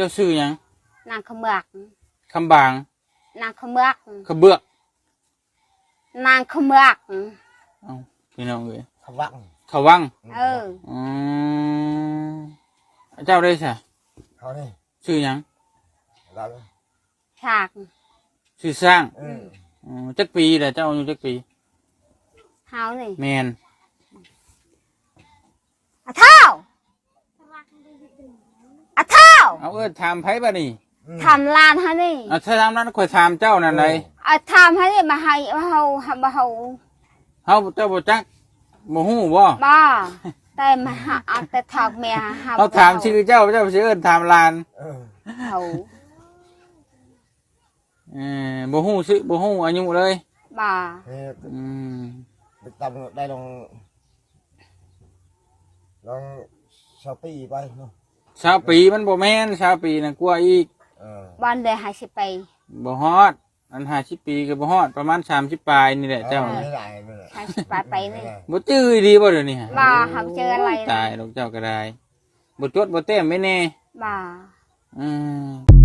ຈົ້າຊື່ຫຍັງ? ນາງຂະເໝືອກ ຄຳບາງ ນາງຂະເໝືອກ ຂະເບືອກ ນາງຂະເໝືອກ ເອົ້າ ພີ່ນ້ອງເອີຍ ຂະວັງ ຂະວັງ ເອີ ອືມ ເຈົ້າໄດ້ຊະ? ເຮົານີ້ ຊື່ຫຍັງ? ລາວ ຊ້າງ ຊື່ຊ້າງ ເອີ ອືມ ຈັກປີແລ້ວ? ເຈົ້າອາຍຸຈັກປີ? ເຮົານີ້ ແມ່ນ ອາທ້າວ ອາທ້າວ ເອົາ ເອີ້ນຖາມໃຜບາດນີ້? ອືມ ຖາມຫຼານເຮົານີ້ ເອົາ ຖາມຫຼານ ຂ້ອຍຖາມເຈົ້ານັ້ນໃດ ເອົາ ຖາມເຮົານີ້ ມາໃຫ້ເຮົາ ເຮົາ ເຮົາ ເຮົາ ເຈົ້າບໍ່ຈັກ ບໍ່ຮູ້ບໍ່? ບໍ່ ແຕ່ມາຫາ ເອົາແຕ່ຖາມແມ່ ເຮົາ ເຮົາຖາມຊື່ເຈົ້າ ເຈົ້າຊິເອີ້ນຖາມຫຼານ ເອີ ເຮົາ ເອີ ບໍ່ຮູ້ຊື່ ບໍ່ຮູ້ອາຍຸເລີຍ ບໍ່ ເຮັດ ອືມ ໄປຕຳໄດ້ລອງ ລອງຊາວປີໄປເນາະ ຊາວປີມັນບໍ່ແມ່ນ ຊາວປີນັ້ນກວ່າອີກ ເອີ ບໍ່ໄດ້ຫ້າສິບປີ ບໍ່ຮອດ ອັນຫ້າສິບປີກໍບໍ່ຮອດ ປະມານສາມສິບປາຍນີ້ແຫຼະເຈົ້າ ເອີ ນີ້ຫຼາຍນີ້ແຫຼະ ຫ້າສິບປາຍໄປນີ້ ບໍ່ຈື່ອີ່ຫຼີບໍ່ດຽວນີ້? ບໍ່ ເຮົາເຈີອະໄລ ຕາຍດອກເຈົ້າກໍໄດ້ ບໍ່ຈົດບໍ່ແຕ້ມໄວ້ແດ່ ບໍ່ ອືມ